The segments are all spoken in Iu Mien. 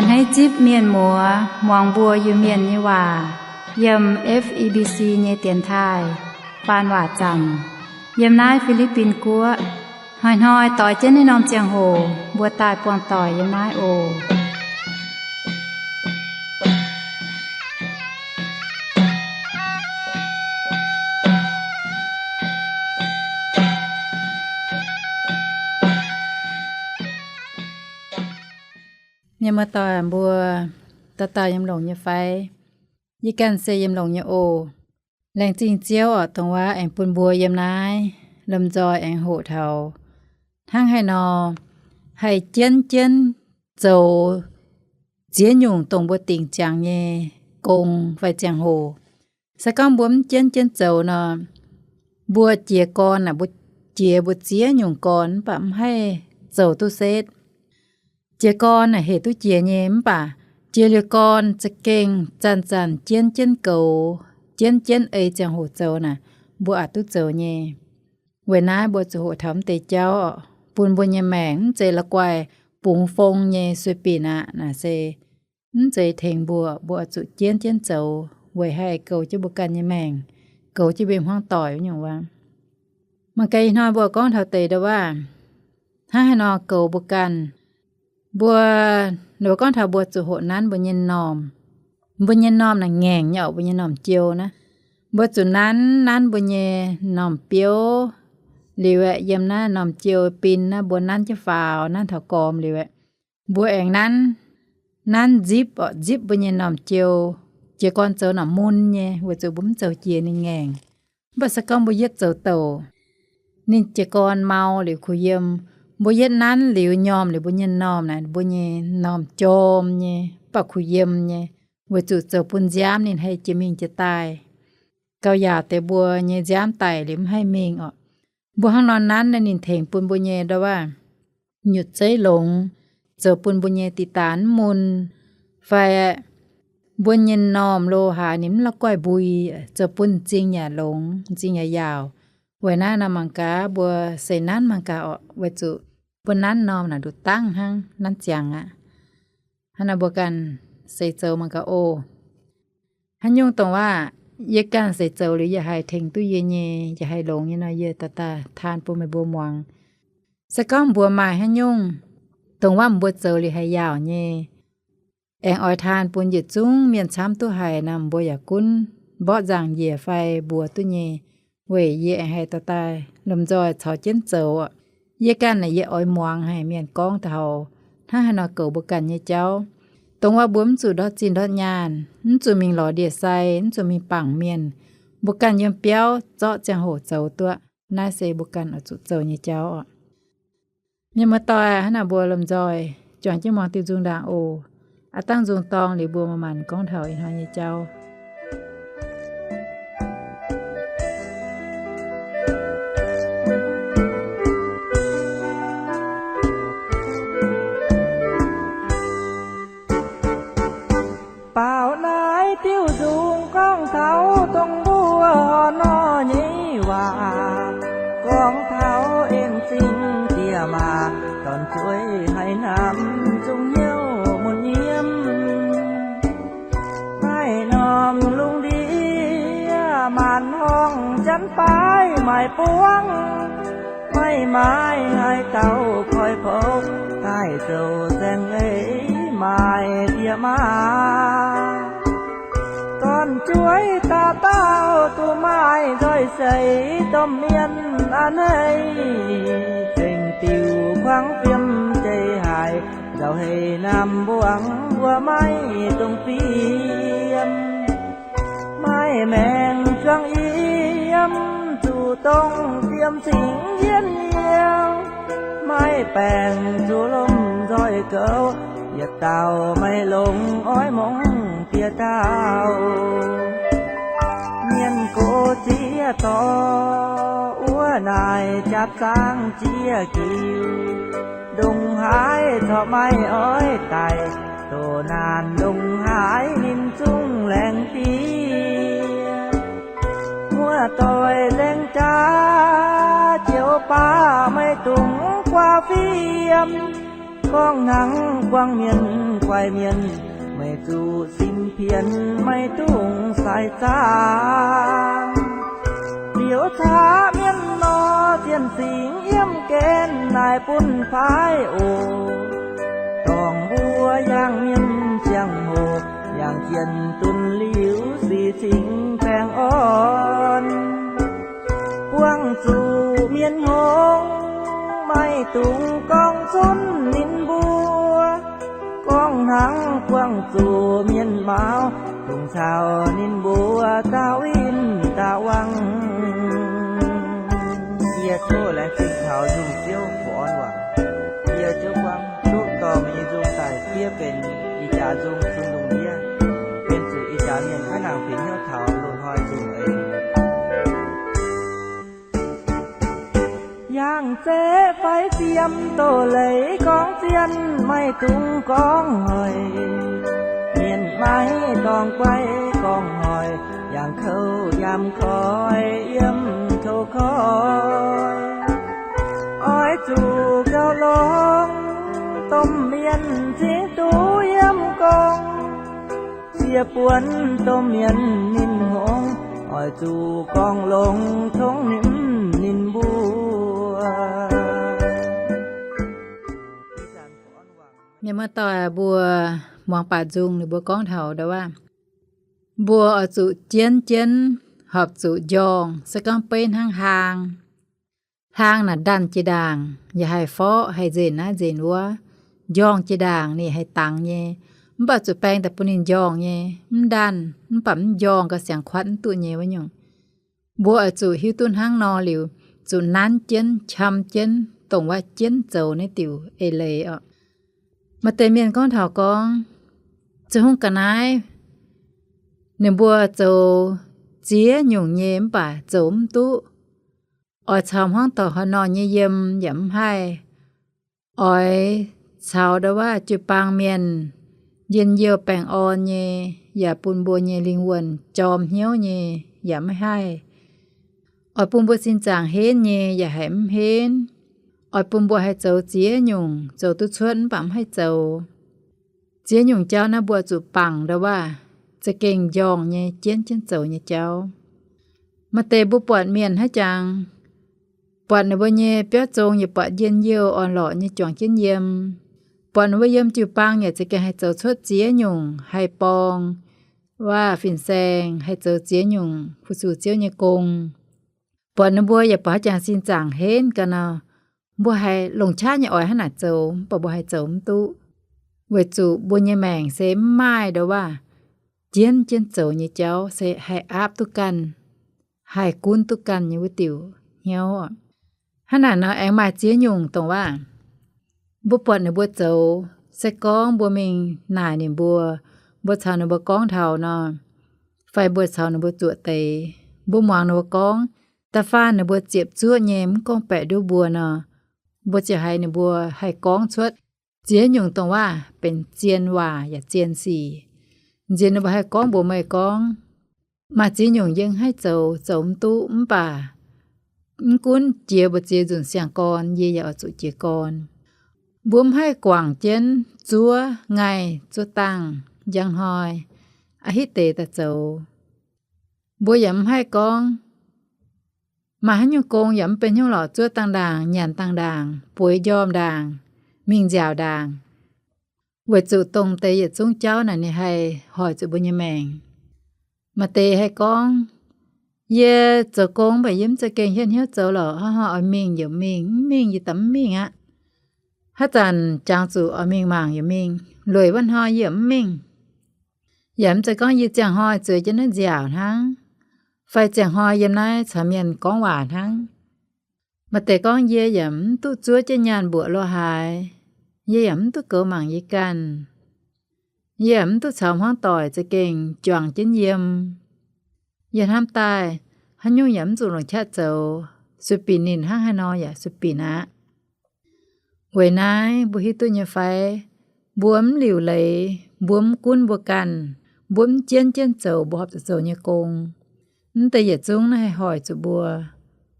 Hneiv zipv mienh muoz muangx mbuo Iu-Mienh nyei waac yiem F E B C nyei dienx taaih faan waac zanc yiem naaiv Fi^li^bin Guoqv. Hnoi-hnoi doix jienv naaiv norm ziangh hoc mbuo daaih buangh doic yiem naaiv oc. Mienh muoz-doic mbuo, dauh dauh yiem longx nyei fai? Yie ganh se yiem longx nyei oc. Laengz zingh Ziouv oc, dongh waac aengx bun mbuo yiem naaiv lomh nzoih aengx hoqc taux hnangv haaix nor haih jienv jienv zoux ziex nyungc dongh mbuo dingc ziangx nyei gong fai ziangh hoc. Se gorngv mbuo mv jienv jienv zoux nor, mbuo jiez gorn naaic, mbuo jiez mbuo ziex nyungc gorn mv baac mv haih zoux duqv setv. Jiez gorn naaic hec duqv jiex nyei, mv baac jiex liuz gorn za'gengh zanc-zanc jienv jienv goux, jienv jienv ei ziangh hoc zoux naaic, mbuo aqc duqv zoux nyei. Weic naaiv mbuo zuqc hoqc taux mv deix jauv oc, bun mbuo nyei maengc mv zeiz la'guaih bungx fong nyei sueih binc aqv. Naaic se mv zeiz tengx mbuo, mbuo oix zuqc jienv jienv zoux weic haih goux jienv mbuo ganh nyei maengc, goux jienv mbuo hmuangv doic wuov nyungc waac. Mangc gaax ih hnoi mbuo gorngv taux deix ndau waac hnangv haaix nor goux mbuo ganh. Mbuo, mbuo gorngv taux mbuo zuqc hoqc nanv mbuo nyei m'normh. Mbuo nyei m'normh naaic ngaengc nyei oc, mbuo nyei m'normh jou naaiv. Mbuo zuqc nanv, nanv mbuo nyei m'normh biouv liuz aeqv, yiem naaiv m'normh jou bin naaiv mbuo nanv jienv faaux, nanv taux gormx liuz aeqv, mbuo aengx nanv, nanv nzipv oc, nzipv mbuo nyei m'normh jou. Jiez gorn zoux naaic mun nyei weic zuqc mbuo mv zoux jiex ninh ngaengc. Mv baac se gorngv mbuo yietv zoux douc, ninh jiez gorn mau liuz kuh yiem, mbuo yietv nanv liuz nyormh liuz mbuo nyei m'normh naaic, mbuo nyei m'normh jorm nyei, mv baac kuh yiem nyei, weic zuqc zoux bun nziaamv ninh haih jiex mingh jiex daaih. Gauh yaauc deix mbuo nyei nziaamv daic liuz mv haih mingh oc. Mbuo hnangv nor nanv naaiv ninh tengx bun mbuo nyei ndau waac nyutc zeiv longx, zoux bun mbuo nyei diqc daanx mv mun, fai mbuo nyei m'normh lo haaix ninh mv la'guaih mbui, zoux bun m'zing yaac longx, m'zing yaac yaauc. Weic naaiv nor mangc gaax mbuo seix nanv mangc gaax oc, weic zuqc mbuo nanv m'normh naaic nduqc dangv hnangv, nanv ziangx aqv. Hnangv naaic mbuo ganh seix zoux mangc gaax oc. Haaix nyungc dongh waac yie ganh seix zoux liuz yaac haih tengx duqv yie nyei, yaac haih longx nyei nor, yie daaih daaih taan bun meih mbuo muangx. Se gorngv mbuo maaih haaix nyungc dongh waac mbuo zoux liuz haih yaauc nyei, aengx oix taan bun yietc zungv mienh camv duqv haiz nor, mbuo yaac gunv mborqv nzangc njiec fai mbuox duqv nyei, weic yie aengx haih daaih daaih lomh nzoih caux jienv zoux. Yie ganh naaic yie oix muangx haic mienh gorngv taux hnangv haaix nor goux mbuo ganh nyei jauv. Dongh waac mbuo mv zuqc ndortv zinh ndortv nyaanh, mv zuqc mingh lorz ndie-sai, mv zuqc mingh bangc mienh. Mbuo ganh yiem biauv zorqv ziangh hoc zoux duqv. Naaiv se mbuo ganh oix zuqc zoux nyei jauv oc. Mienh muoz-doic, hnangv naaic mbuo lomh nzoih juangc jienv muangx diuh nzung ndaangc oc. Aav dangh nzung dorng liuz mbuo maaih maanc gorngv taux ih hnoi nyei jauv. Baaux naaiv diuh nzung gorngv taux dongh mbuo nor nyei waac, gorngv taux en zingh diex maac dorn-jueiv haiz namx zungh hnyouv mun yiem. Maaih norm lungh ndiev maanc horngh janx-baaix maaih buangv, maaih maaih haaix dauh koi bouv daaih zoux saeng-eix maaih diex maac. Dorn-jueiv dauh dauh duqv maaih nzoih seix domh mienh a'hneiv, zengc diuc kuangv fiem jeiv haic, nzauh heix namx mbuangz mbuo maiv dungx fiem. Maaih maengc juangc yiem zuqc dongh fiem cingx yienv yiem, maaih baengc zuqc lomh nzoih goux, yietc dauh maiv longx oix mongh diex dauh. Mienh gox ziex dorh wuov naaic jaax zaang jiex giux, ndongc haaix corc maiv oix daic, doqc naanc ndongc haaix ninh zungv laengz fiev. Muoz-doic nzaeng jaax joux baac maiv dungx guaax fiem, Gorngv hnangv buangh mienh guaix mienh, meih zuqc sim pienx, maiv dungx sai zaangv. Liuz caqv mienh nor, zien singx yiem gen naaic bun paaiv oc. Dorngc mbuo yangh mienh ziangh hoc, yangh jiex dunh liuz sic cingx baengh orn. Buangh zuqc mienh hngongx, maiv dungx gorngv cunv ninh mbuo. Gorngv hnangv buangh zuqc mienh mauz, dungx caux ninh mbuo daaih winh daaih wangh. Yie tov laengz zingh taux nzung Ziouv fu orn wangc. Yie ziouc buangv duqv dorh meih nyei nzung daaih fiev benx ih jaax nzung zunh lungh ndiev, benx zuqc ih jaax mienh maiv nangc fingx hnyouv taux loz-hnoi nzung eix. Yangh zeqv fai fiem doz-leiz gorngv zien, maiv dungx gorngv hoic. Mienh maiv dorngc guai gorngv hoic, yangh kouv yamv koi yiem kouv koi. Oix zuqc gauh longx domh mienh zingv duqv yiem gong, ziec buonc domh mienh ninh hngongx, oix zuqc gorngv longx tongv ninh, ninh mbuo. Mienh muoz-doic, mbuo muangx baac nzung ninh mbuo gorngv taux ndau wuov, mbuo oix zuqc jienv jienv horpc zuqc njorngh, se gorngv beiv hnangv hlaang. Hlaang naaic ndanh jiex ndaangc, yaac haih forqv, haih nzenc naaiv nzenc wuov, njorngh jiex ndaangc ninh haih dangx nyei. Mv baac zuqc baeng daaih bun ninh njorngh nyei, mv ndanh, mv baac mv njorngh gauh siangx kuatv mv duqv nyei wuov nyungc. Mbuo oix zuqc hiuv duqv hnangv nor liuz, zuqc nanv jienv, qam jienv, dongh wuov jienv zoux naaiv diuc eix leiz oc. Maaih deix mienh gorngv taux gorngv, ziouc hungh ga'naaiv ninh mbuo zoux ziex nyungc nyei mv baac zoux mv duqv. Oix caux hmuangv doic haaix nor nyei yiem yaac mv haih. Oix caux ndau wuov jiu-baang mienh njien-youh baengh orn nyei, yaac bun mbuo nyei lingh wuonh jorm hnyouv nyei yaac maiv haih. Oix bun mbuo sin zaangc henv nyei yaac haiz mv henv. Oix bun mbuo haih zoux ziex nyungc, zoux duqv cuotv mv baac mv haih zoux. Ziex nyungc jauv naaiv mbuo zuqc bangc ndau wuov za'gengh njorngh nyei, jienv jienv zoux nyei jauv. Maaih deix mbuo buatc mienh hnangv jangx, buatc ninh mbuo nyei biauv zong yaac buatc njien-youh orn-lorqc nyei juangc jienv yiem. Buatc ninh mbuo yiem jiu-baang yaac za'gengh haih zoux cuotv ziex nyungc, haih borng waac fin-saeng, haih zoux ziex nyungc fu-sux Ziouv nyei gong. Buatc ninh mbuo yaac buatc haaix jangx sin zaangc henv ga'naaiv, mbuo haiz longc qaqv nyei oix hnangv naaic zoux, mv baac mbuo haih zoux mv duqv, weic zuqc mbuo nyei maengc se mv maaih ndau wuov jienv jienv zoux nyei jauv, se haih aapv duqv ganh, haih gunv duqv ganh nyei wuov diuc hnyouv. Hnangv naaic nor aengx maaih ziex nyungc dongh wuov, mbuo buatc ninh mbuo zoux, se gorngv mbuo mingh naaic ninh mbuo, mbuo caux ninh mbuo gorngv taux nor, fai mbuo caux ninh mbuo zuoqc deix, mbuo muangx ninh mbuo gorngv, da'faanh ninh mbuo ziepc zuoqv nyei mv gorngv baeqc nduov mbuo nor, mbuo ziouc haiz ninh mbuo haih gorngv cuotv ziex nyungc dongh wuov benx zien waac yaac zien sic. Nziex ninh mbuo haih gorngv mbuox meih gorngv, maaih ziex nyungc yie mv haih zoux, zoux mv duqv, mv baac mv gunv jiex mbu'ziex nzunc siang-gorn, yie yaac oix zuqc jiez gorn. Mbuo mv haih guangc jienv zuov ngaih zuov dangh njang hnoi, a'hneiv hitv deix daaih zoux. Mbuo yaac mv haih gorngv, maaih haaix nyungc gong yaac mv benx hnyouv lorqc, zuov dangh ndaangc, nyanc dangh ndaangc, bueix njormh ndaangc, mingh nziaauc ndaangc. Weic zuqc dongh deix yietc zungv jauv naaic ninh haih hoic zuqc mbuo nyei maengc. Maaih deix haih gorngv, yie zoux gong mv baac yie mv za'gengh hietv hnyouv zoux lorqc, hnangv haaix oix mingh yaac mingh, mv mingh yie daaih mv mingh aqv. Haaix zanc jangx zuqc oix mingh mangc yaac mingh, lueic wuov hnoi yie mv mingh. Yaac mv zeiz gorngv yie ziangh hnoi zueiz jienv naaiv nziaauc hnangv, fai ziangh hnoi yiem naaiv caux mienh gorngv waac hnangv. Maaih deix gorngv, yie yaac mv duqv zuov jienv nyaanh mbuoqc lorh haaix, yie yaac mv duqv goux mangc yie ganh, yie yaac mv duqv caux hmuangv doic za'gengh juangc jienv yiem. Yie hnamv daaih, haaix nyungc yaac mv zuqc longc qaqv zoux, sueih binc ninh hnangv haaix nor yaac sueih binc aqv. Weic naaiv mbuo hiuv duqv nyei fai? Mbuo mv liuc leiz, mbuo mv gunv mbuo ganh, mbuo mv jienv jienv zoux mbuo horpc zuqc zoux nyei gong, mv deix yietc zungv naaiv haih hoic zuqc mbuo,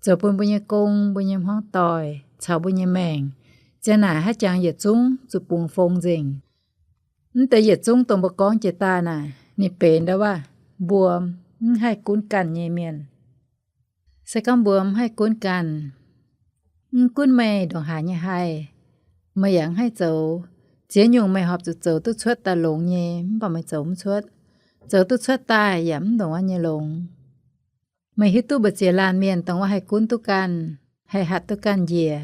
zoux bun mbuo nyei gong, mbuo nyei hmuangv doic caux mbuo nyei maengc Ziang naaic haaix jangx yietc zungv zuqc bungx fong nzengc. Mv deix yietc zungv dongh mbuo gorngv jiex daaih naaic, ninh benx ndau waac mbuo mv haih gunv ganh nyei mienh. Se gorngv mbuo mv haih gunv ganh, mv gunv meih ndongc haaix nyei haih, meih yaac mv haih zoux. Ziex nyungc meih horpc zuqc zoux duqv cuotv daaih longx nyei, mv baac meih zoux mv cuotv. Zoux duqv cuotv daaih yaac mv ndongc wuov nyei longx. Meih hiuv duqv mbu'ziex laanh mienh dongh wuov haih gunv duqv ganh, haih hatc duqv ganh njiec.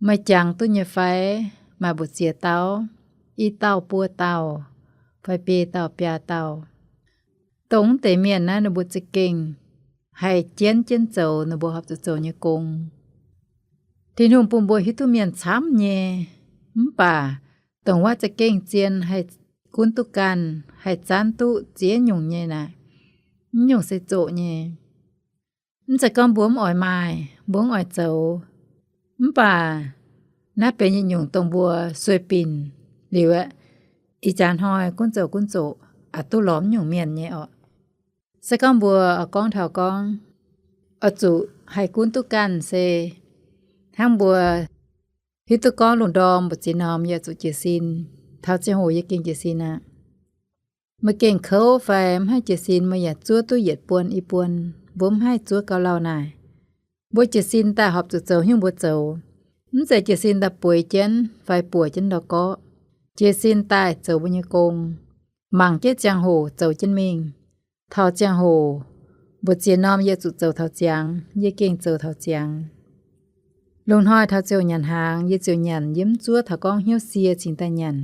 Meih jangx duqv nyei fai? Maaih mbu'ziex dauh, i dauh buo dauh, fai biei dauh biaa dauh. Dongh mv deix mienh naaiv ninh mbuo za'gengh haih jienv jienv zoux ninh mbuo horpc zuqc zoux nyei gong. Tin-Hungh bun mbuo hiuv duqv mienh camv nyei, mv baac dongh wuov za'gengh zien haih gunv duqv ganh, haih zanv duqv ziex nyungc nyei naaic, mv nyungc se zoqc nyei. Mv zeiz gorngv mbuo mv oix maaih, mbuo mv oix zoux, mv baac naaiv benx yietc nyungc dongh mbuo sueih binc liuz aeqv, ih jaax hnoi gunv zoux gunv zoqc, aqc duqv lorz mv nyungc mienh nyei orqc. Se gorngv mbuo gorngv taux gorngv oix zuqc haih gunv duqv ganh se hnangv mbuo hiuv duqv gorngv lungh ndorm mbu'ziex norm yaac zuqc jiez sin. Taux ziangh hoc yie gengh jiez sin aqv. Meih gengh kouv fai mv haih jiez sin, meih yaac zuov duqv yietc buon i buon, mbuo mv haih zuov gauh lauh naaic. Mbuo jiez sin daaih horpc zuqc zoux nyungc mbuo zoux. Mv zeiz jiez sin daaih bueix jienv fai buoc jienv ndau-gorqv. Jiez sin daaih zoux mbuo nyei gong, mangc jienv ziangh hoc zoux jienv mingh. Taux ziangh hoc, mbu'ziex norm yie zuqc zoux taux ziangx, yie gengh zoux taux ziangx. Lungh hnoi taux ziouc nyanc hnaangx, yie ziouc nyanc, yie mv zuov taux gorngv hnyouv sie cingx daaih nyanc.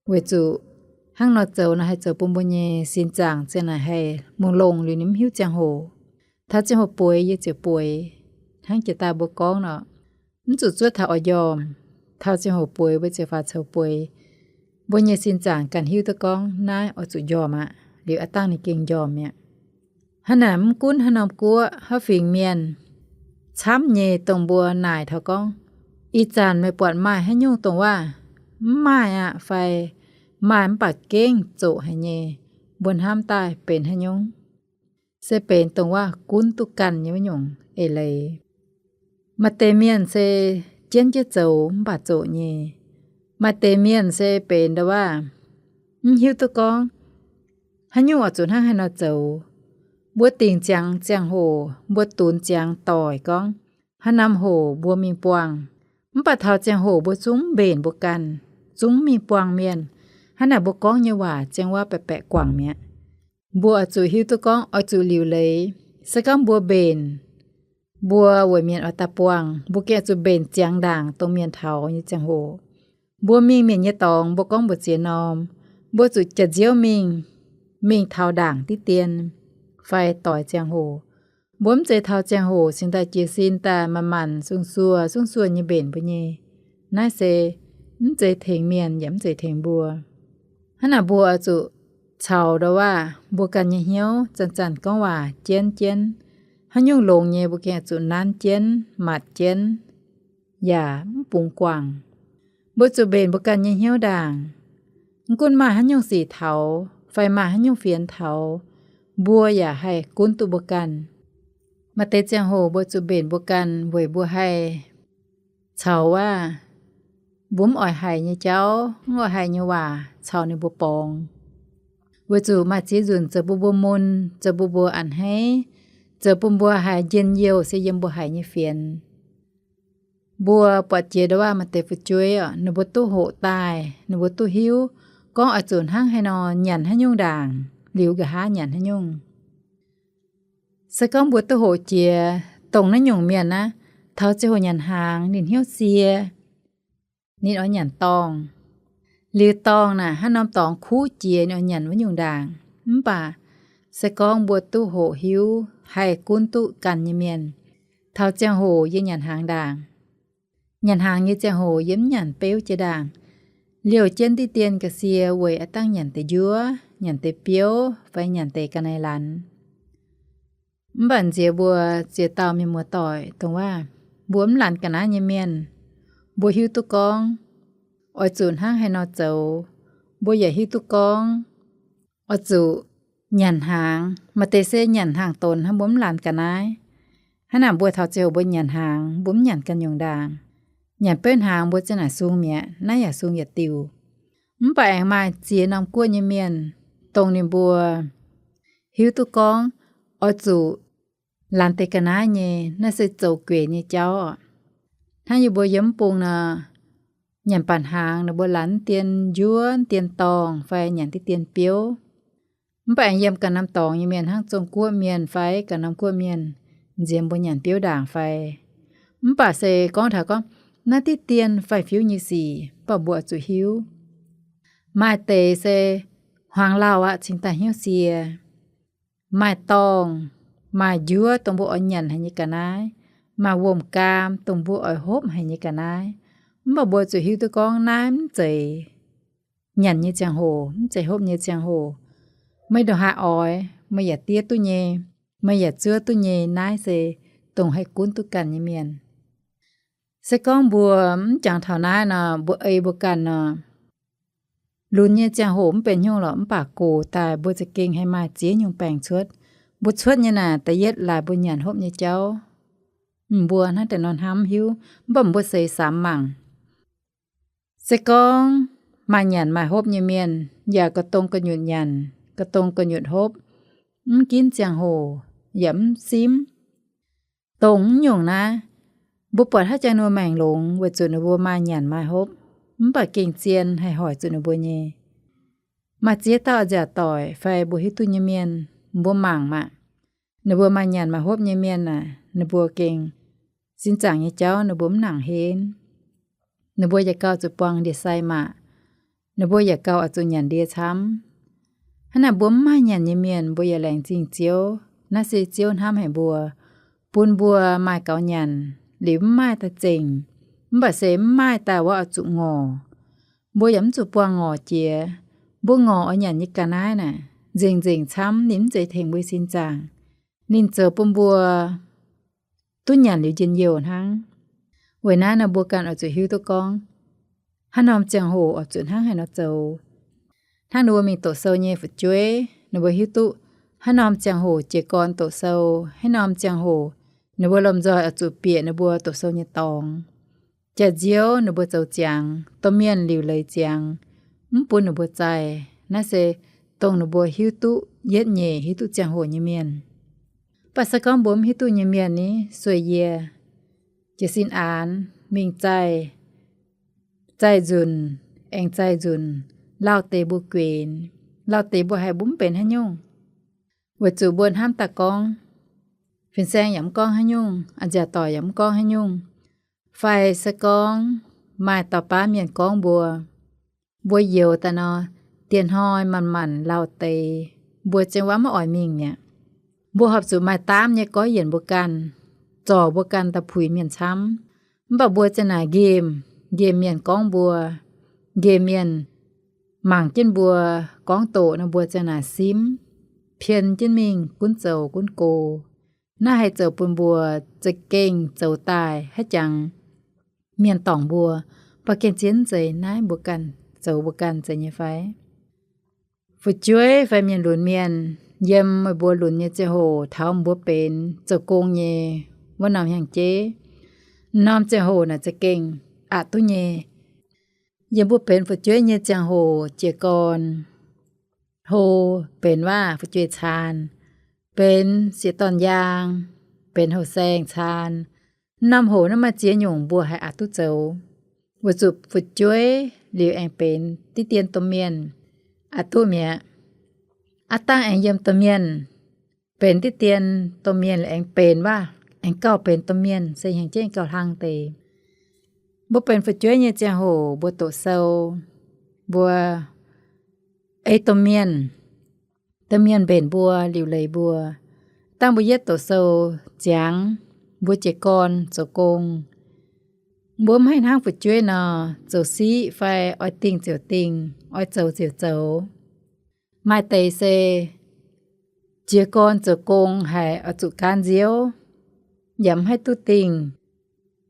Weic zuqc hnangv nor zoux naaic haih zoux bun mbuo nyei sin zaangc ziang naaic haih mungh longh liuz ninh mv hiuv ziangh hoc. Taux ziangh hoc bueix yie ziouc bueix. Hnangv jiex daaih mbuo gorngv nor, mv zuqc zuov taux oix njormh. Taux ziangh hoc bueix mbuo ziouc faaux coux bueix. Mbuo nyei sin zaangc ganh hiuv duqv gorngv naaiv oix zuqc njormh aqv, liuz aav dangh ninh gengh njormh mi'aqv. Hnangv naaic mv gunv haaix norm guoqv haaix fingx mienh, camv nyei dongh mbuo naaic taux gorngv, ih zanc meih buatc maaih haaix nyungc dongh waac mv maaih aqv fai maaih mv baac gengh zoqc haic nyei, mbuo hnamv daaih benx haaix nyungc? Se benx dongh waac gunv duqv ganh nyei wuov nyungc eix leiz. Maaih deix mienh se jienv jienv zoux mv baac zoqc nyei. Maaih deix mienh se benx ndau waac mv hiuv duqv gorngv haaix nyungc oix zuqc hnangv haaix nor zoux. Mbuo dingc ziangx ziangh hoc, mbuo dunx ziangx doic gorngv haaix norm hoc mbuo mingh buangh. Mv baac taux ziangh hoc mbuo zungv mbenc mbuo ganh, zungv mingh buangh mienh. Hnangv naaic mbuo gorngv nyei waac ziang waac baeqc baeqc guangc mi'aqv. Mbuo oix zuqc hiuv duqv gorngv oix zuqc liuc leiz. Se gorngv mbuo mbenc, mbuo weic mienh oix daaih buangh, mbuo gengh oix zuqc mbenc ziangx ndaangc dongh mienh taux nyei ziangh hoc. Mbuo mingh mienh nyei dorngx, mbuo gorngv mbu'ziex norm, mbuo zuqc jaax nziouv mingh, mingh taux ndaangc diqv dien fai doix ziangh hoc. Mbuo mv zeiz taux ziangh hoc cingx daaih jiez sin daaih manc-manc sung-suoh sung-suoh nyei mbenc mbuo nyei. Naaiv se mv zeiz tengx mienh yaac mv zeiz tengx mbuo. Hnangv naaic mbuo oix zuqc caux ndau waac mbuo ganh nyei hnyouv zanc-zanc gorngv waac jienv jienv. Haaix nyungc longx nyei mbuo gengh oix zuqc nanv jienv, matc jienv, yaac mv bungx guangc. Mbuo zuqc mbenc mbuo ganh nyei hnyouv ndaangc. Mv gunv maaih haaix nyungc sic taux fai maaih haaix nyungc fienx taux, mbuo yaac haih gunv duqv mbuo ganh. Maaih deix ziangh hoc mbuo zuqc mbenc mbuo ganh weic mbuo haih caux waac mbuo mv oix haiz nyei jauv, mv oix haiz nyei waac caux ninh mbuo borngz. Weic zuqc maaih ziex nzunc zoux bun mbuo mun, zoux bun mbuo a'hneiv, zoux bun mbuo haiz njien-youh se yiem mbuo haiz nyei fienx. Mbuo buatc jiex ndau waac maaih deix fu'jueiv oc, ninh mbuo duqv hoqc daaih, ninh mbuo duqv hiuv gorngv oix zuqc hnangv haaix nor nyanc haaix nyungc ndaangc, liuz nqa'haav nyanc haaix nyungc. Se gorngv mbuo duqv hoqc jiex dongh naaiv nyungc mienh aqv, taux ziangh hoc nyanc hnaangx ninh hnyouv sie, ninh oix nyanc dorngh. Liuz dorngh naaic hnangv norm dorngx kuv jiex ninh oix nyanc wuov nyungc ndaangc. Mv baac se gorngv mbuo duqv hoqc hiuv haih gunv duqv ganh nyei mienh, taux ziangh hoc yie nyanc hnaangx ndaangc. Nyanc hnaangx nyei ziangh hoc yie mv nyanc beuv jiex ndaangc, liouh jienv diqv dien ga'sie weic aav dangh nyanc deix njuov, nyanc deix biouv fai nyanc deix ga'naaiv laanh. Mv baac nziex mbuo ziex dauh mienh muoz-doic dongh waac, mbuo mv laanh ga'naaiv nyei mienh, mbuo hiuv duqv gorngv oix zuqc hnangv haaix nor zoux. Mbuo yaac hiuv duqv gorngv oix zuqc nyanc hnaangx. Maaih deix se nyanc hnaangx donx hnangv, mbuo mv laanh ga'naaiv. Hnangv naaic mbuo taux ziangh hoc mbuo nyanc hnaangx, mbuo mv nyanc ganh nyungc ndaangc. Nyanc beuv hnaangx mbuo ziang naaic sung mi'aqv, naaiv yaac sung yietc diuh. Mv baac aengx maaih ziex norm guoqv nyei mienh, dongh ninh mbuo hiuv duqv gorngv oix zuqc lanz deix ga'naaiv nyei, naaiv se zoux gueic nyei jauv oc. Hnangv yie mbuo yiem mv bung nor, nyanc baac hnaangx ninh mbuo lanz dien njuov, dien dorngh fai nyanc diqv dien biouv. Mv baac aengx yiem ganh norm dorngx nyei mienh hnangv Zong-Guoqv mienh fai ganh norm guoqv mienh nziex mbuo nyanc biouv ndaangc fai. Mv baac se gorngv taux gorngv naaiv diqv dien faix-fiuv nyei sic, mv baac mbuo oix zuqc hiuv. Maaih deix se hmuangx lauh aqv cingx daaih hnyouv sie. Maaih dorngh, maaih njuov dongh mbuo oix nyanc haic nyei ga'naaiv, maaih wuom-gaam dongh mbuo oix hopv haic nyei ga'naaiv. Mv baac mbuo zuqc hiuv duqv gorngv naaiv mv zeiz nyanc nyei ziangh hoc, mv zeiz hopv nyei ziangh hoc. Meih ndongc haaix oix, meih yaac diev duqv nyei, meih yaac zuov duqv nyei. Naaiv se dongh haih gunv duqv ganh nyei mienh. Se gorngv mbuo mv jangx taux naaiv nor, mbuo ei mbuo ganh nor, lunx nyei ziangh hoc mv benx haaix nyungc lorqc, mv baac gox daaih mbuo za'gengh haih maaih ziex nyungc baengc cuotv. Mbuo cuotv nyei naaic, da'yietv laaix mbuo nyanc hopv nyei jauv, mbuo hnangv deix nor hnamv hiuv, mv baac mbuo seix samx mangc. Se gorngv maaih nyanc maaih hopv nyei mienh yaac ga'dongh ga'nyutc nyanc, ga'dongh ga'nyutc hopv, mv ginv ziangh hoc yaac mv simv. Dongh mv nyungc naaiv, mbuo buatc haaix jangx ninh mbuo maengc longx weic zuqc ninh mbuo maaih nyanc maaih hopv, mv baac gengh zien haih hoic zuqc ninh mbuo nyei. Maaih ziex dauh a'nziaauc doic fai mbuo hiuv duqv nyei mienh, mbuo mangc maah, ninh mbuo maaih nyanc maaih hopv nyei mienh aah, ninh mbuo gengh sin zaangc nyei jauv ninh mbuo mv nangc henv. Ninh mbuo yaac gauh zuqc buangh ndie-sai maah, ninh mbuo yaac gauh oix zuqc nyanc ndie camv. Hnangv naaic mbuo mv maaih nyanc nyei mienh mbuo yaac laengz zingh Ziouv. Naaiv se Ziouv hnamv haic mbuo, bun mbuo maaih gaux nyanc, liuz mv maaih daaih zengc, mv baac se mv maaih daaih wuov oix zuqc ngorc. Mbuo yaac mv zuqc buangh ngorc jiex. Mbuo ngorc oix nyanc nyei ga'naaiv naaic, nzengc-nzengc camv ninh mv zeiz tengx mbuo sin zaangc. Ninh zoux bun mbuo duqv nyanc liuz njien-youh hnangv. Weic naaiv nor mbuo ganh oix zuqc hiuv duqv gorngv, haaix norm ziangh hoc oix zuqc hnangv haaix nor zoux. Hnangv ninh mbuo mingh doqc sou nyei fu'jueiv, ninh mbuo hiuv duqv haaix norm ziangh hoc jiez gorn doqc sou, haaix norm ziangh hoc ninh mbuo lomh nzoih oix zuqc bieqc ninh mbuo doqc sou nyei dorngx. Jaax-nziouv ninh mbuo zoux ziangx, domh mienh liuc leiz ziangx, mv bun ninh mbuo zaih. Naaiv se dongh ninh mbuo hiuv duqv yietv nyeic, hiuv duqv ziangh hoc nyei mienh. Mv baac se gorngv mbuo mv hiuv duqv nyei mienh ni, sueih yie jiez sin aanx mingh zaih, zaih nzunc, aengx zaih nzunc, lauh deix mbuo guenx, lauh deix mbuo haiz mbuo mv benx haaix nyungc. Weic zuqc mbuo hnamv daaih gorngv, fin-saeng yaac mv gorngv haaix nyungc, a'nziaauc doic yaac mv gorngv haaix nyungc, fai se gorngv maaih dauh baav mienh gorngv mbuo, mbuo youx daaih nor, dieh hnoi manc-manc lauh deix, mbuo ziouc waac maiv oix mingh mi'aqv. Mbuo horpc zuqc maaih daamv nyei goiv yienc mbuo ganh, zorc mbuo ganh daaih puix mienh camv. Mv baac mbuo ziang naaic nqemh, nqemh mienh gorngv mbuo, nqemh mienh mangc jienv mbuo gorngv doqc nor, mbuo ziang naaic simv, pien jienv mingh gunv zoux gunv go. Naaiv haih zoux bun mbuo za'gengh zoux daaih haiz jangx mienh dorngc mbuo, mv baac gengh zien zeiz naaiv mbuo ganh zoux mbuo ganh zeiz nyei fai? Fu'jueiv fai mienh lunx mienh, yiem meih mbuo lunx nyei ziangh hoc taux mbuo benx zoux gong nyei wuov norm hnyangx-jeiv, norm ziangh hoc naaic za'gengh aqc duqv nyei. Yiem mbuo benx fu'jueiv nyei ziangh hoc jiez gorn, hlo, benx waac fu'jueiv caan, benx sieqv dorn yaang, benx houh saeng caan, norm hoc naaiv maaih ziex nyungc mbuo haiz aqc duqv zoux. Weic zuqc fu'jueiv liuz aengx benx diqv dien domh mienh, aqc duqv mi'aqv. Aav dangh aengx yiem domh mienh benx diqv dien domh mienh, aengx benx waac, aengx gauh benx domh mienh, se hnyangx-jeiv gauh hlang deix. Mbuo benx fu'jueiv nyei ziangh hoc mbuo doqc sou, mbuo ei domh mienh, domh mienh mbenc mbuo, liuc leiz mbuo. Dangh mbuo yietv doqc sou ziangx, mbuo jiez gorn zoux gong, mbuo mv haih hnangv fu'jueiv nor, zoux siqv fai oix dingh ziouc dingh, oix zoux ziouc zoux. Maaih deix se jiez gorn zoux gong haic oix zuqc gaanv nziouv, yaac mv haih duqv dingh.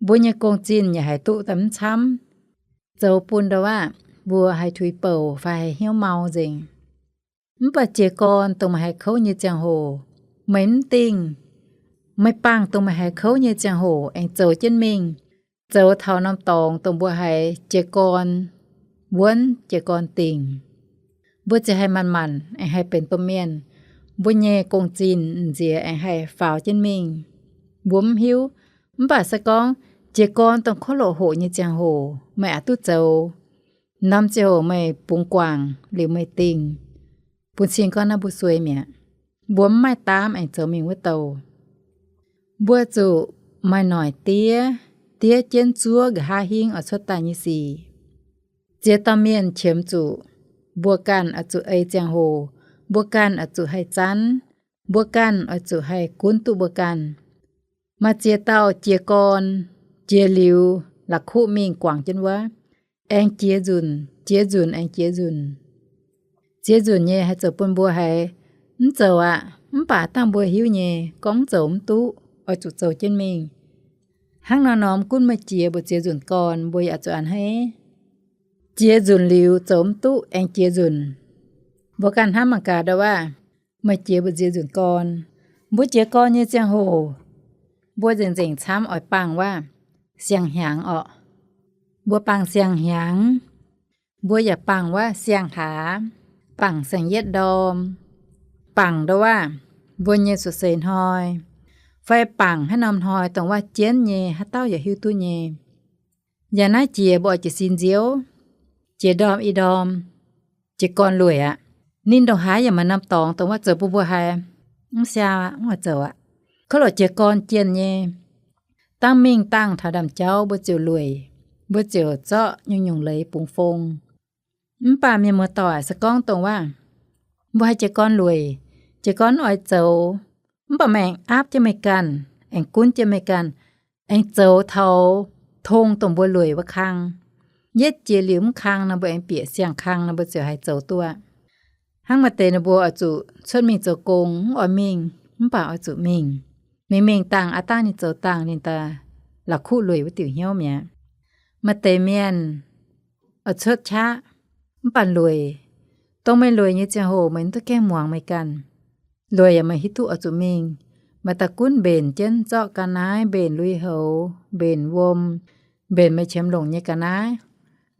Mbuo nyei gong-zinh yaac haiz duqv daaih mv camv, zoux bun ndau waac mbuo haih tuix bouc fai haih hnyouv mau nzengc. Mv baac jiez gorn dongh meih haih kouv nyei ziangh hoc, meih mv dingh. Meih bangh dongh meih haih kouv nyei ziangh hoc aengx zoux jienv mingh, zoux taux norm dorngx dongh mbuo haiz jiez gorn wuonv jiez gorn dingc, mbuo ziouc haih manc-manc aengx haih benx domh mienh. Mbuo nyei gong-zinh nziex aengx haih faaux jienv mingh. Mbuo mv hiuv. Mv baac se gorngv jiez gorn dongh kov loqc hoqc nyei ziangh hoc meih aqc duqv zoux, norm ziangh hoc meih bungx guangc liuz meih dingh, bun cing gorngv naaiv mbuo suei mi'aqv. Mbuo mv maaih daamv aengx zoux mingh wuov douh. Mbuo zuqc maaih noic diev, diev jienv zuov nqa'haav hingv oix cuotv daaih nyei sic. Ziex dauh mienh qiemx zuqc mbuo ganh oix zuqc ei ziangh hoc, mbuo ganh oix zuqc haih zanv, mbuo ganh oix zuqc haih gunv duqv mbuo ganh. Maaih ziex dauh jiez gorn, jiex liuz la'kuqv mingh guangc jienv wuov, aengx jiex nzunc, jiex nzunc aengx jiex nzunc. Jiex nzunc nyei haih zoux bun mbuo haiz mv zoux aqv. Mv baac dangh mbuo hiuv nyei, gorngv mv zoux mv duqv, oix zuqc zoux jienv mingh. Hnangv nor norm gunv meih jiex mbu'ziex nzunc gorn, mbuo yaac zuqc a'hneiv. Jiex nzunc liuz zoux mv duqv aengx jiex nzunc. Mbuo ganh hnamv mangc gaax ndau waac, meih jiex mbu'ziex nzunc gorn, mbuo jiez gorn nyei ziangh hoc, mbuo nzengc-nzengc camv oix bangc waac siang-hnyangx orqc. Mbuo bangc siang-hnyangx, mbuo yaac bangc waac siang-hlaax, bangc saeng-yietv ndorm, bangc ndau waac mbuo nyei su'seix hnoi, fai bangc haaix norm hnoi dongh waac jienv nyei, haaix dauh yaac hiuv duqv nyei. Yaac naaiv jiex mbuo oix jiez sin nziouv, jiez ndorm i ndorm, jiez gorn lueic aqv. Ninh ndongc haaix yaac maaih norm dorngx dongh waac zoux bun mbuo haiz mv siaa, mv oix zoux aqv. Kov loqc jiez gorn jienh nyei, dangh mingh dangh taux ndaamv-jauv mbuo ziouc lueic, mbuo ziouc zorqv nyungc-nyungc leiz bungx fong. Mv baac mienh muoz-doic, se gorngv dongh waac mbuo haih jiez gorn lueic, jiez gorn mv oix zoux, mv baac meih aengx aapv jienv meih ganh, aengx gunv jienv meih ganh, aengx zoux taux tong dongh mbuo lueic wuov kang. Yietv jiex liuz mv kang nor, mbuo aengx bieqc siang-kang nor, mbuo ziouc haih zoux duqv aqv. Hnangv maaih deix ninh mbuo oix zuqc cuotv mingh zoux gong, mv oix mingh, mv baac oix zuqc mingh. Mingh mingh dangh aav dangh ninh zoux dangh ninh daaih la'kuqv lueic wuov diuc hnyouv mi'aqv. Maaih deix mienh oix cuotv qaqv, mv baac lueic. Dongh meih lueic nyei ziangh hoc meih mv duqv gaengh muangx meih ganh. Lueic yaac meih hiuv duqv oix zuqc mingh. Maaih daaih gunv mbenc jienv zorqv ga'naaiv, mbenc lui-houx, mbenc wuom, mbenc meih qiemx longc nyei ga'naaiv.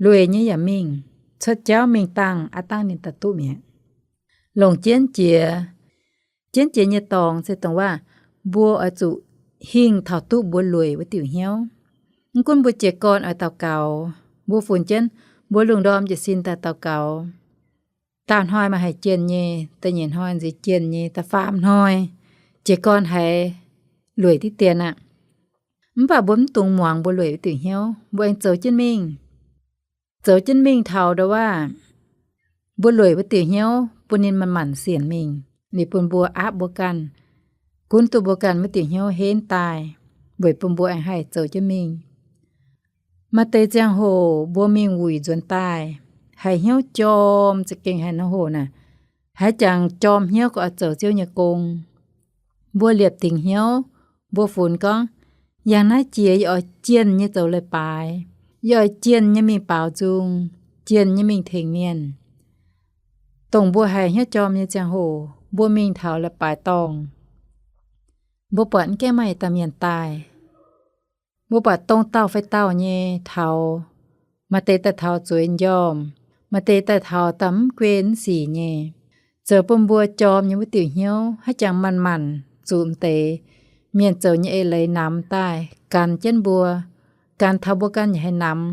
Lueic nyei yaac mingh. Cuotv jauv mingh dangh aav dangh ninh daaih duqv mi'aqv. Longc jienv jiex. Jienv jiex nyei dorngx se dongh waac mbuo oix zuqc hingh taux duqv mbuo lueic wuov diuc hnyouv. Mv gunv mbuo jiez gorn oix daux gaux, mbuo funx jienv mbuo lungh ndorm jiez sin daaih daux gaux, daauh hnoi maaih haic jienh nyei, da'nyeic hnoi nziex jienh nyei, da'faam hnoi jiez gorn haiz lueic diqv dien aqv. Mv baac mbuo mv dungx muangx mbuo lueic wuov diuc hnyouv, mbuo aengx zoux jienv mingh. Zoux jienv mingh taux ndau waac mbuo lueic wuov diuc hnyouv bun ninh manc-manc sienc mingh, liuz bun mbuo aapv mbuo ganh, gunv duqv mbuo ganh wuov diuc hnyouv henv daaih, weic bun mbuo aengx haih zoux jienv mingh. Maaih deix ziangh hoc mbuo mingh wuic nzuonx daaih, haiz hnyouv jorm za'gengh haic nor hoc naaic, haiz jangx jorm hnyouv gauh oix zoux Ziouv nyei gong. Mbuo liepc dingc hnyouv, mbuo funx gorngv, yangh naaiv jiex yie oix jienh nyei zoux leiz-baaix, yie oix jienh nyei mingh baaux nzung, jienh nyei mingh tengx mienh. Dongh mbuo haiz hnyouv jorm nyei ziangh hoc, mbuo mingh taux leiz-baaix dorngh, mbuo buatc mv gaengh maaih yietc dauh mienh daaih. Mbuo buatc dongh dauh fai dauh nyei taux, maaih deix daaih taux zueiz njormh, maaih deix daaih taux daaih mv guei mv sic nyei. Zoux bun mbuo jorm nyei wuov diuc hnyouv haiz jangx manc-manc zuqc m'deix mienh zoux nyei eix leiz namx daaih ganx jienv mbuo, ganx taux mbuo ganh yaac haiz namx.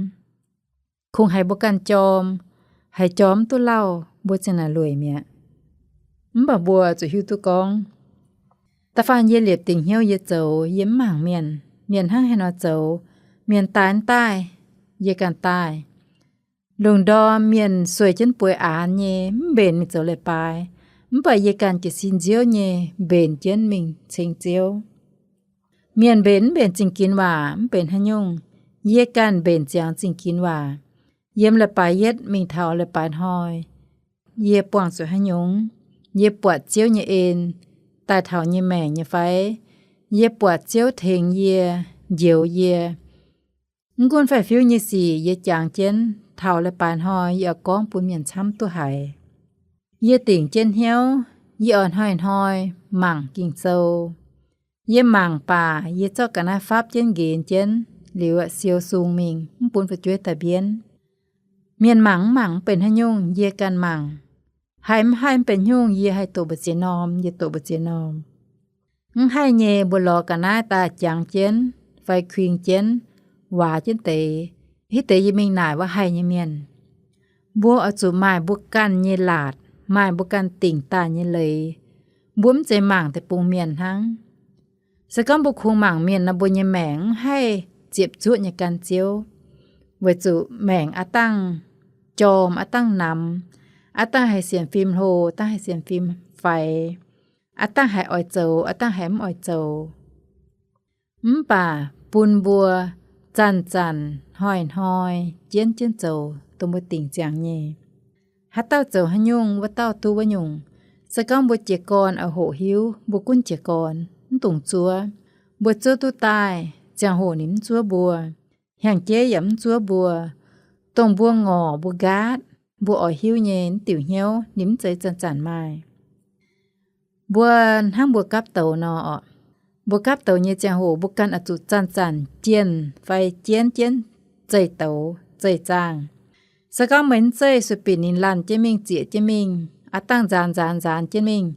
Kungx haiz mbuo ganh jorm, haiz jorm mv duqv lauh, mbuo ziang naaic lueic mi'aqv. Mv baac mbuo zuqc hiuv duqv gorngv, da'faanh yie liepc dingc hnyouv yie zoux, yie mv mangc mienh. Mienh hnangv haaix nor zoux, mienh daaih mv daaih, yie ganh daaih. Lungh ndorm mienh sueih jienv bueix aanx nyei, mv mbenc mingh zoux leiz-baaix, mv baac yie ganh jiez sin nziouv nyei mbenc jienv mingh ceng Ziouv. Mienh mbenc mv mbenc zingh ginx waac mv benx haaix nyungc, yie ganh mbenc ziangx zingh ginx waac. Yiem leiz-baaix yietv mingh taux leiz-baaix hnoi, yie buangh zuqc haaix nyungc, yie buatc Ziouv nyei en daaih taux nyei maengc nyei fai? Yie buatc Ziouv tengx yie, njoux yie. Mv gunv faix-fiuv nyei sic yie jangx jienv, taux leiz-baaix hnoi yie oix gorngv bun mienh camv duqv haiz. Yie dingc jienv hnyouv, yie oix hnoi-hnoi mangc Ging-Sou. Yie mangc baac yie zorqv ga'naaiv fapv jienv nqenx jienv, liuz siou sung mingh, mv bun fu'jueiv daaih mbienv. Mienh mangc mv mangc mv benx haaix nyungc, yie ganh mangc. Haih mv haih mv benx nyungc, yie haih doqc mbu'ziex norm, yie doqc mbu'ziex norm. Mv haih nyei, mbuo lorz ga'naaiv daaih jangx jienv fai kuing jienv, waac jienv deix, hitv deix yie mingh naaic wuov haih nyei mienh. Mbuo oix zuqc maaih mbuo ganh nyei laatc, maaih mbuo ganh dingc daaih nyei leiz. Mbuo mv zeiz mangc deic-bung mienh hnangv. Se gorngv mbuo kungx mangc mienh nor, mbuo nyei maengc mv haih ziepc zuoqv nyei gan Ziouv, weic zuqc maengc aav dangh jorm, aav dangh namx, aav dangh haih sienx fim hlo, dangh haih sienx fim faix, aav dangh haih oix zoux, aav dangh haih mv oix zoux. Mv baac bun mbuo zanc-zanc hnoi-hnoi jienv jienv zoux dongh mbuo dingc ziangx nyei. Haaix dauh zoux haaix nyungc, wuov dauh duqv wuov nyungc. Se gorngv mbuo jiez gorn oix hoqc hiuv, mbuo gunv jiez gorn, mv dungx zuov. Mbuo zuov duqv daaih, ziangh hoc ninh mv zuov mbuo. Hnyangx-jeiv yaac mv zuov mbuo. Dongh mbuo ngorc mbuo nqaatv, mbuo oix hiuv nyei mv diuc hnyouv, ninh mv zeiz zanc-zanc maaih. Mbuo hnangv mbuo gapv douz nor, mbuo gapv douz nyei ziangh hoc mbuo ganh oix zuqc zanc-zanc jienh fai jienv jienv zeih douz zeih zaangh. Se gorngv meih mv zeih, sueih binc ninh laanh jienv mingh, zieqc jienv mingh, aav dangh nzaanx nzaanx nzaanx jienv mingh,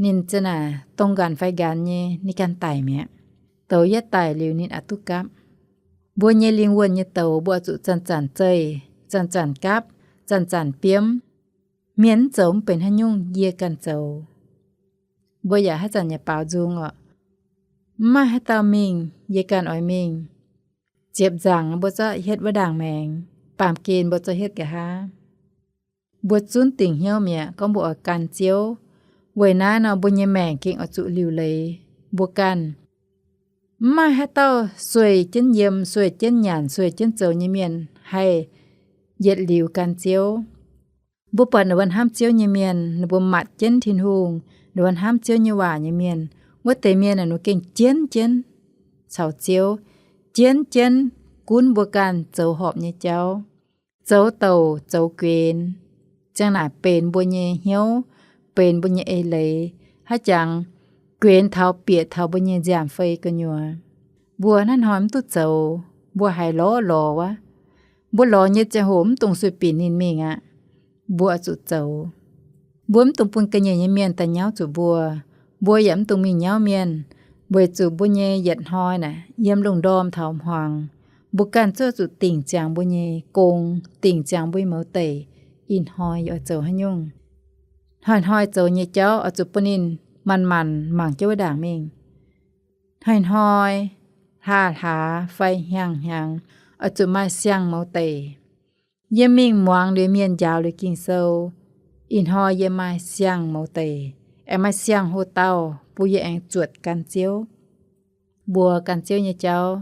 ninh ziouc naaic dongh nqanx fai nqanx nyei, ninh ganh daic mi'aqv. Douz yietv daic liuz ninh aqc duqv gapv. Mbuo nyei lingh wuonh nyei douz mbuo oix zuqc zanc-zanc zeih, zanc-zanc gapv, zanc-zanc biomv. Mienh mv zoux mv benx haaix nyungc, yie ganh zoux. Mbuo yaac haaix zanc yaac baaux nzung orqc. Mv maaih haaix dauh mingh, yie ganh oix mingh. Ziepc nzaangc mbuo zorqv hietv wuov ndaangc maengx, baamh gen mbuo zorqv hietv nqa'haav. Mbuo zunv dingc hnyouv mi'aqv gorngv mbuo oix gan Ziouv. Weic naaiv nor mbuo nyei maengc gengh oix zuqc liuc leiz mbuo ganh. Mv maaih haaix dauh sueih jienv yiem, sueih jienv nyanc, sueih jienv zoux nyei mienh haih yietc liuz gan Ziouv. Mbuo buatc ninh mbuo hnamv Ziouv nyei mienh, ninh mbuo matc jienv Tin-Hungh, ninh mbuo hnamv Ziouv nyei waac nyei mienh, wuov deix mienh ninh mbuo gengh jienv jienv caux Ziouv, jienv jienv gunv mbuo ganh zoux horpc nyei jauv, zoux douc zoux guenx, ziang naaic benx mbuo nyei hnyouv, benx mbuo nyei eix leiz, haaix jangx guenx taux bieqc taux mbuo nyei nziaamv-fei gu'nyuoz. Mbuo hnangv hnoi mv duqv zoux, mbuo haiz lorz lorz wuov. Mbuo lorz nyei ziangh hoc mv dungx sueih binc ninh mingh aqv. Mbuo oix zuqc zoux. Mbuo mv dungx bun ga'nyiec nyei mienh daaih nyauv zuqc mbuo. Mbuo yaac mv dungx mingh nyauv mienh, weic zuqc mbuo nyei yietc hnoi naaic yiem lungh ndorm taux hmuangx, mbuo ganh zungv zuqc dingc ziangx mbuo nyei gong, dingc ziangx mbuo nyei mouz deic, ih hnoi yie oix zoux haaix nyungc. Hnoi-hnoi zoux nyei jauv oix zuqc bun ninh manc-manc mangc jienv wuov ndaangc mingh. Hnoi-hnoi, hlaax-hlaax fai hnyangx-hnyangx, oix zuqc maaih siang-mouz deic. Yie mingh muangx liuz mienh njaaux liuz Ging-Sou, ih hnoi yie maaih siang-mouz deic, aengx maaih siang-hoc-dauh bun yie aengx zuotc gan Ziouv. Mbuo gan Ziouv nyei jauv,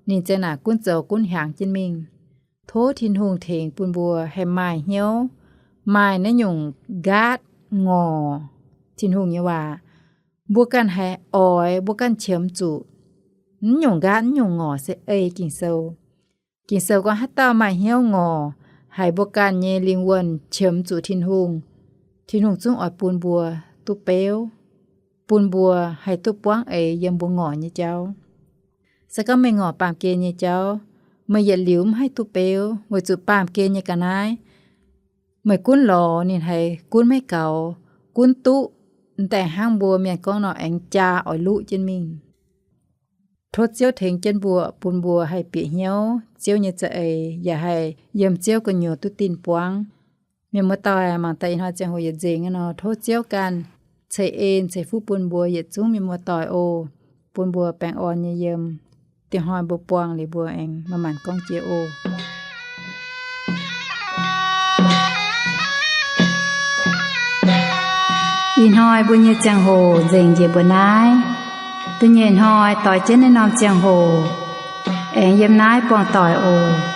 ninh ziang naaic gunv zoux gunv hiaangx jienv mingh. Tov Tin-Hungh tengx bun mbuo haih maaih hnyouv, maaih naaiv nyungc nqaatv ngorc Tin-Hungh nyei waac. Mbuo ganh haih oix, mbuo ganh qiemx zuqc. Mv nyungc nqaatv, mv nyungc ngorc se ei Ging-Sou. Ging-Sou gorngv haaix dauh maaih hnyouv ngorc, haiz mbuo ganh nyei lingh wuonh qiemx zuqc Tin-Hungh, Tin-Hungh zungv oix bun mbuo duqv beuv, bun mbuo haih duqv buangv eix yiem mbuo ngorc nyei jauv. Se gorngv meih ngorc baamh gen nyei jauv, meih yietc liuz mv haih duqv beuv, weic zuqc baamh gen nyei ga'naaiv, meih gunv lorz ninh haiz gunv maiv gaux, gunv duqv, m'daaih hnangv mbuo mienh gorngv nor aengx jaa oix luqv jienv mingh. Tov Ziouv tengx jienv mbuo, bun mbuo haih bieqc hnyouv Ziouv nyei za'eix, yaac haih yiem Ziouv gu'nyuoz duqv dinh buangv. Mienh muoz-doic, mangc daaih ih hnoi ziangh hoc yietc nzengc nor, tov Ziouv ganh ceix en ceix fuqv bun mbuo yietc zungv mienh muoz-doic oc. Bun mbuo baengh orn nyei yiem. Dieh hnoi mbuo buangh liuz mbuo aengx manc-manc gorngv jiex oc. Ih hnoi mbuo nyei ziangh hoc nzengc njiec mbuo naaiv. Da'nyeic hnoi doix jienv naaiv norm ziangh hoc aengx yiem naaiv buangh doic oc.